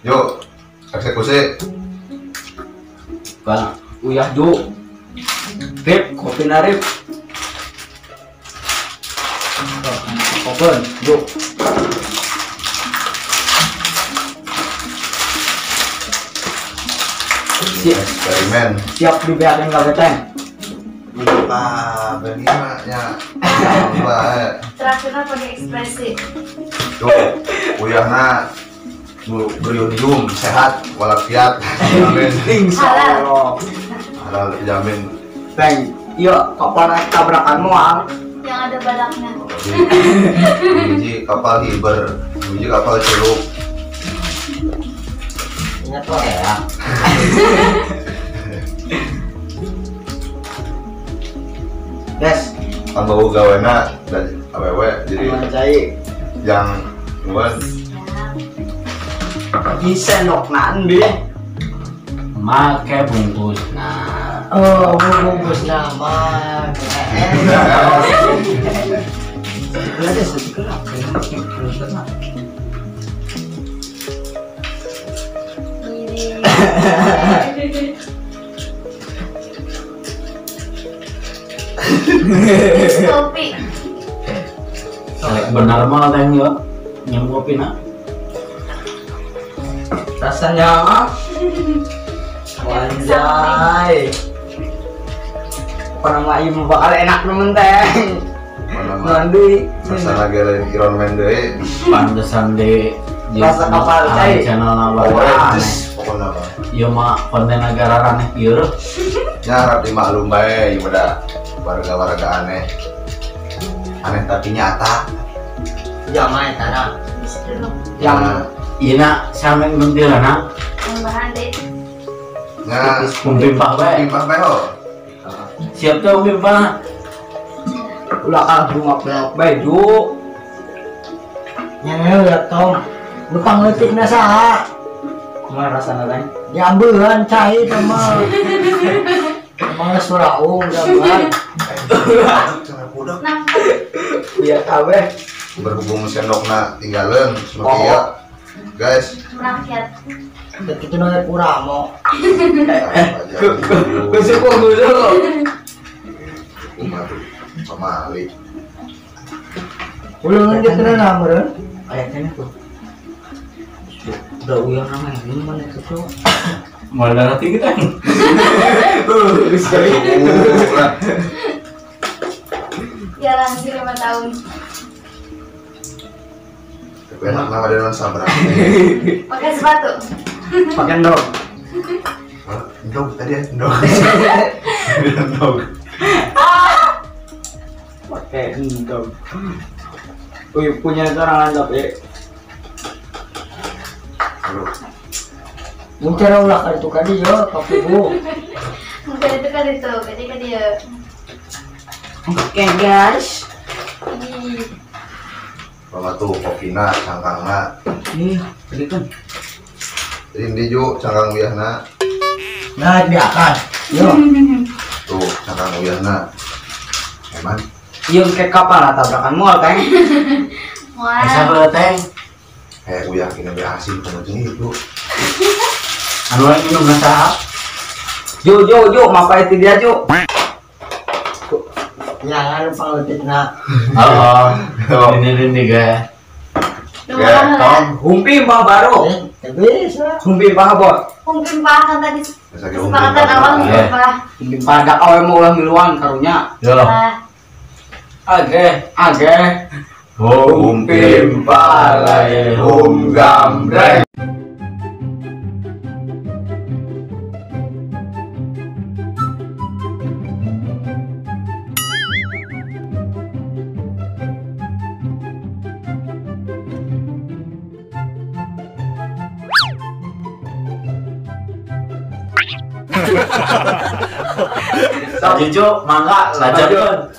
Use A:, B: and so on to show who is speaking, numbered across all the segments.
A: Yuk, eksekusi.
B: Bang, uyah ju. Rip, kopi narip. Kopen, yuk. Siap.
A: Eksperimen.
B: Siap dibiarin gak beteng.
A: Ah, bagaimana ya?
C: Terakhirnya pakai ekspresi.
A: Tuh, uyahna beriodium sehat walafiat. Jamin.
B: Insya Allah.
A: Halal dijamin.
B: Bang, yuk kapal tabrakan mual.
C: Yang ada balaknya.
A: Biji kapal hiber, biji kapal celup.
D: Ingat kok ya.
B: Yes,
A: tambah gawena dan awewe jadi yang buat
B: di sendok nandi
E: make bungkus nah.
D: Oh, bungkus nama.
B: Ada sedikit apa?
C: Kopi.
E: Benar mah teh yo nyam kopi nak.
B: Rasanya wanjai. Pernah mah ibu bakal enak nemen teh. Mandi.
A: Rasana ge lain Iron Man deui.
E: Pantesan de
B: rasa kapal cai.
E: Channel
A: aneh. Pokona mah.
E: Ieu mah konten negara aneh ieu.
A: Ya harap dimaklum bae ieu mah warga-warga aneh. Aneh tapi nyata.
D: Ya mah eta na.
E: Yang ieu na sampe nguntilana.
C: Tambahan deh.
A: Nah,
E: pimpah bae.
A: Pimpah bae ho.
E: Siap tuh pimpah.
B: Ulah kalah bunga-bunga bae ju.
D: Nya ulah tong. Nu pangleutikna saha?
B: Kumaha rasana teh?
D: Diambeun cai teh mah. Emang suraung diambeun.
B: Biar kabeh
A: berhubung sendokna tinggalin semakin ya guys.
C: Merakyat.
D: Begitu nolak kurang
B: Gusuku gusuku.
A: Umar sama Ali.
D: Ulun gitu na meureun.
B: Aya keneh tuh. Udah uyah namanya ini mana itu tuh.
E: Malah darah tinggi kan.
C: Jalan sih 5 tahun.
A: Tapi enak nama dia sabar.
C: Pakai sepatu.
B: Pakai ndog.
A: Ndog tadi ya ndog. Ndog.
B: Pakai ndog. Wih punya seorang ndog ya.
D: Mungkin ulah kali itu kali ya, tapi bu.
C: Mungkin itu kali itu, kali kali ya.
B: Oke guys.
A: Mama tuh kopina, cangkangna.
B: Nih, tadi kan.
A: Ini ju cangkang uyahna.
D: Nah, diakan. Yo.
A: Tuh cangkang uyahna. Eman.
B: Iya kayak kapal tabrakan mual teng.
C: Mual.
E: Siapa teng?
A: Uyah ini lebih asin penting itu.
E: Anu lain minum nasa.
B: Jo jo jo, mapai tidak jo.
D: Jangan lupa letikna.
E: Oh, ini guys.
A: Tom,
B: humpi mbah baru.
D: Bisa.
B: Humpi mbah bot.
C: Humpi mbah kan tadi. Kesepakatan awal humpi mbah.
B: Humpi mbah dak awe mau ulah miluan karunya.
E: Yo.
B: Age, age.
A: Humpi mbah lain hum gambreng.
E: Juju, mangga, lanjutkan.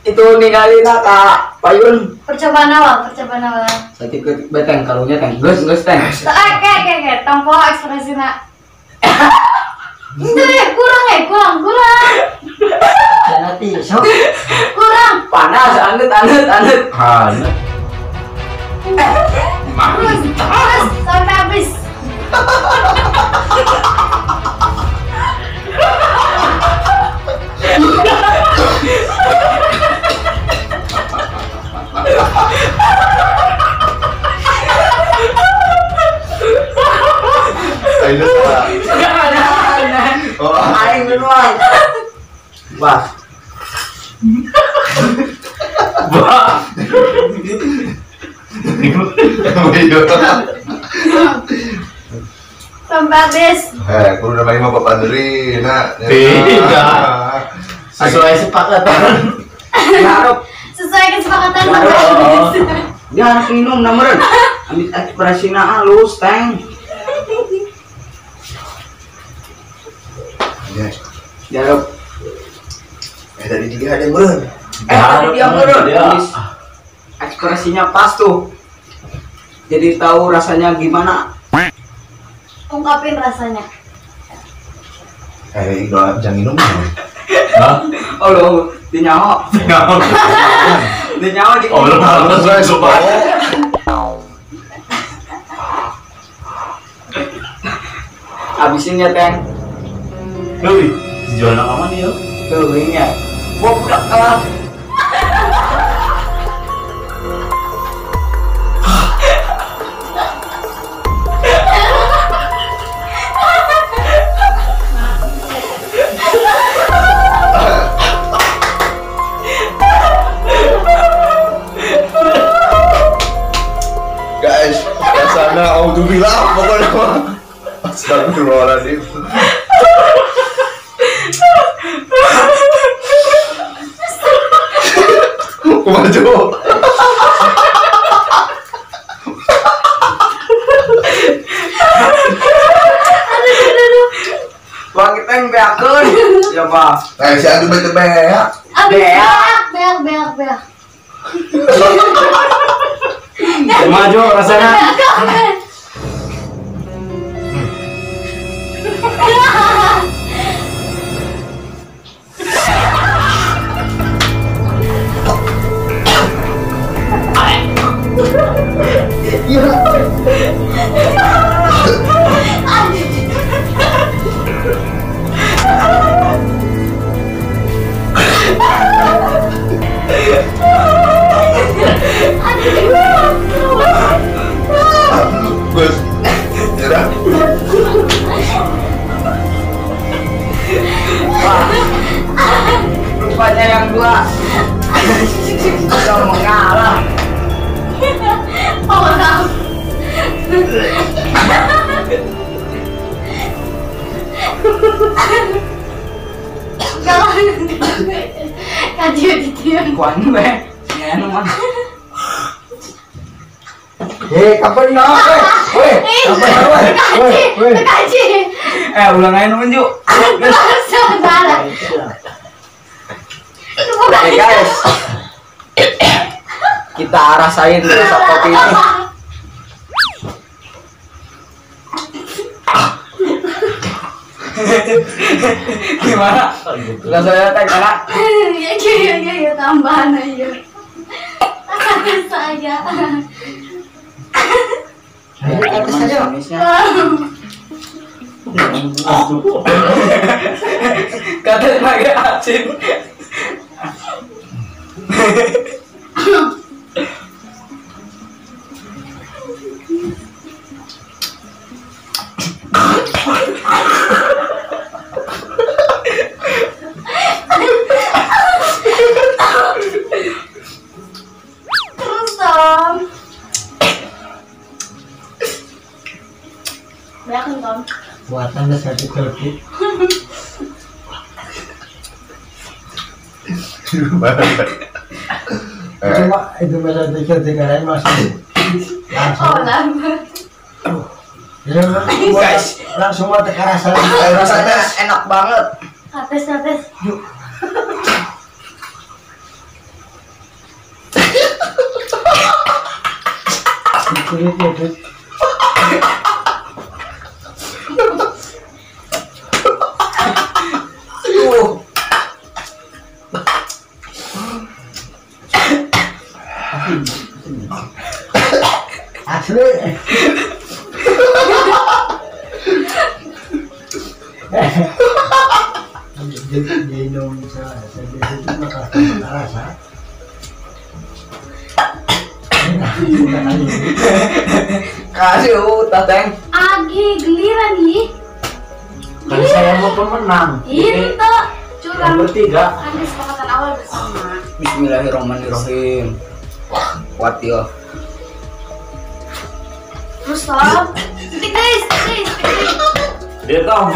B: Itu ninggalin kak Payun.
C: Percobaan awal, percobaan awal.
B: Saya ikut beteng kalungnya teng, gus gus teng.
C: Oke, tompo ekspresi nak. Itu ya kurang ya, kurang kurang.
D: Nanti sok.
C: Kurang.
B: Panas, anet anet anet.
E: Anet.
C: Terus, terus sampai habis.
A: Ayo salah. Oh,
B: aing duluan. Wah.
E: Wah.
C: Sampai habis.
A: Aku udah main sama Bapak Andri, nak.
E: Tidak. Sesuai sepakatan.
C: Sesuai kesepakatan sampai habis.
B: Dia harus minum nomor. Ambil ekspresinya halus, teng. Jarop.
A: Tadi juga ada meren.
B: Tadi dia meren. Ekspresinya pas tuh. Jadi tahu rasanya gimana.
C: Ungkapin rasanya.
A: Doa jangan minum.
E: Hah?
B: Oh lo, dinyaho. Dinyaho di.
E: Oh lo, harus coba.
B: Habisin ya, Teng.
E: Lebih jual nama nih yo.
B: Tuh ini ya. Goblok lah.
A: Guys, rasanya auzubillah pokoknya. Astagfirullahaladzim. Maju.
B: Bang kita yang beakeun. Ya, Pak.
A: Si adu bete beak.
C: Beak, beak, beak.
E: Maju rasanya.
A: Gus, nyerah.
B: Wah, rupanya yang dua udah mengalah.
C: Oh, maaf.
B: Kuan be, nganu mah.
D: Kapan nak? Weh, kapan?
C: Weh,
B: ulang aja nunjuk. Oke guys, kita rasain rasa kopi ini. Gimana? Rasanya teh enak?
C: Ya, tambahan aja. Saya.
B: Katanya pakai asin.
C: Terus dong. Belakang dong.
D: Buatan sakit. Cuma itu masa tiga masih langsung.
B: Guys,
D: langsung mati kerasa.
B: Rasanya enak banget.
C: Atas atas.
D: Asli. Di Indonesia itu maka rasa.
B: Kasih utah teng.
C: Agi giliran nih.
E: Kan saya mau pemenang.
C: Ini tuh curang.
E: Bertiga.
C: Kan kesepakatan awal bersama.
B: Bismillahirrahmanirrahim. Wah, kuat ya.
C: Terus lah. Tik guys, tik.
E: Dia tong.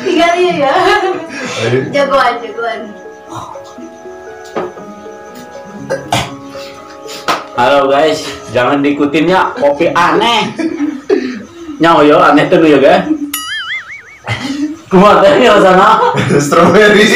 C: Tinggal ya. Jagoan, jagoan.
E: Halo guys, jangan diikutin ya, kopi aneh. Nyawa yo, aneh tuh ya guys. Kumaha teh rasana?
A: Strawberry.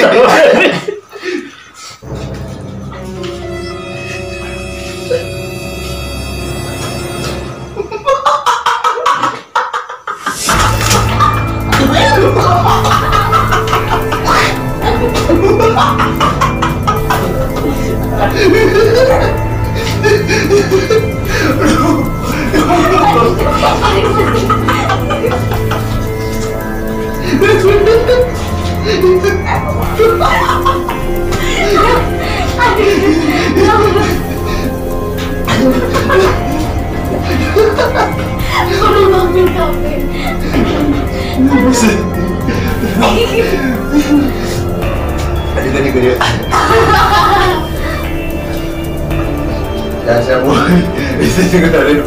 A: Ya saya boleh bisa juga dari.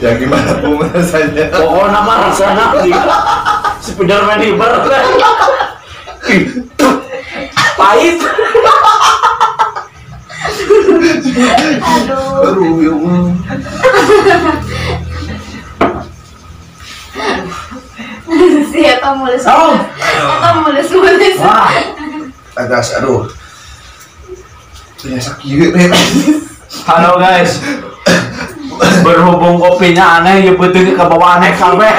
A: Ya gimana pun rasanya.
E: Pokoknya mah rasanya Spiderman hiber. Pahit.
C: Aduh.
A: Aduh, ya Allah.
C: Siapa mulus? Atau mulus-mulus.
A: Wah. Agas, aduh. Punya sakit nih.
E: Halo guys. Berhubung kopinya aneh, ya betul ke bawah aneh kabeh.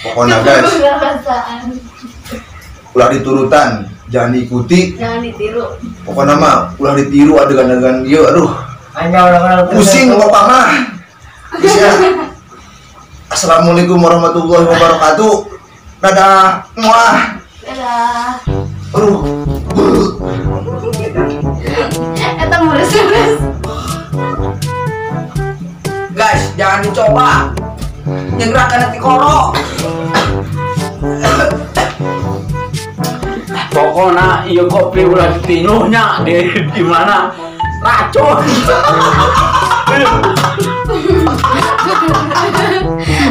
A: Pokoknya guys. Ulah diturutan, jangan diikuti.
C: Jangan ditiru.
A: Pokoknya mah ulah ditiru adegan-adegan ieu, aduh. Pusing bapak mah. Guys ya. Assalamualaikum warahmatullahi wabarakatuh. Dadah. Muah.
C: Dadah.
A: Aduh.
C: Eta mulus-mulus.
B: Guys, jangan dicoba. Nyengerakan nanti korok.
E: Pokoknya iya kopi ulah ditinuhnya di mana racun.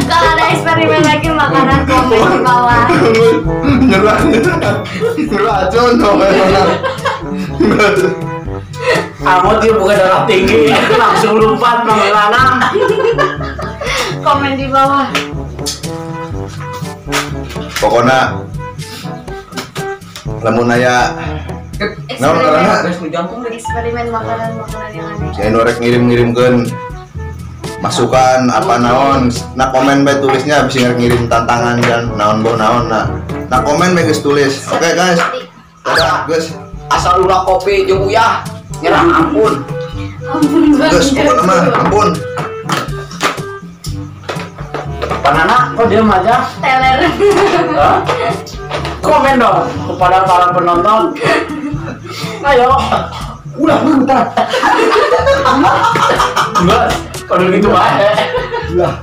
C: Kalau ada eksperimen lagi makanan komen di bawah.
A: Nyerah, racun dong.
E: Amot dia bukan darah tinggi, langsung lompat mengelana.
C: Komen di bawah.
A: Pokoknya lamun aya naon karena
C: eksperimen makanan-makanan yang aneh.
A: Saya norek ngirim-ngirimkeun masukan apa naon, nah komen bae tulisnya bisa ngirim tantangan dan naon boh naon nah. Nah komen bae geus tulis. Oke guys. Dadah guys.
B: Asal ulah kopi jeung uyah. Nyerah ampun.
C: Ampun banget.
A: Guys, pokoknya mah ampun.
E: Panana kok diam aja?
C: Teler.
E: Hah? Komen dong kepada para penonton. Ayo.
D: Ulah bentar.
E: Enggak, kalau gitu bae.
D: Ulah.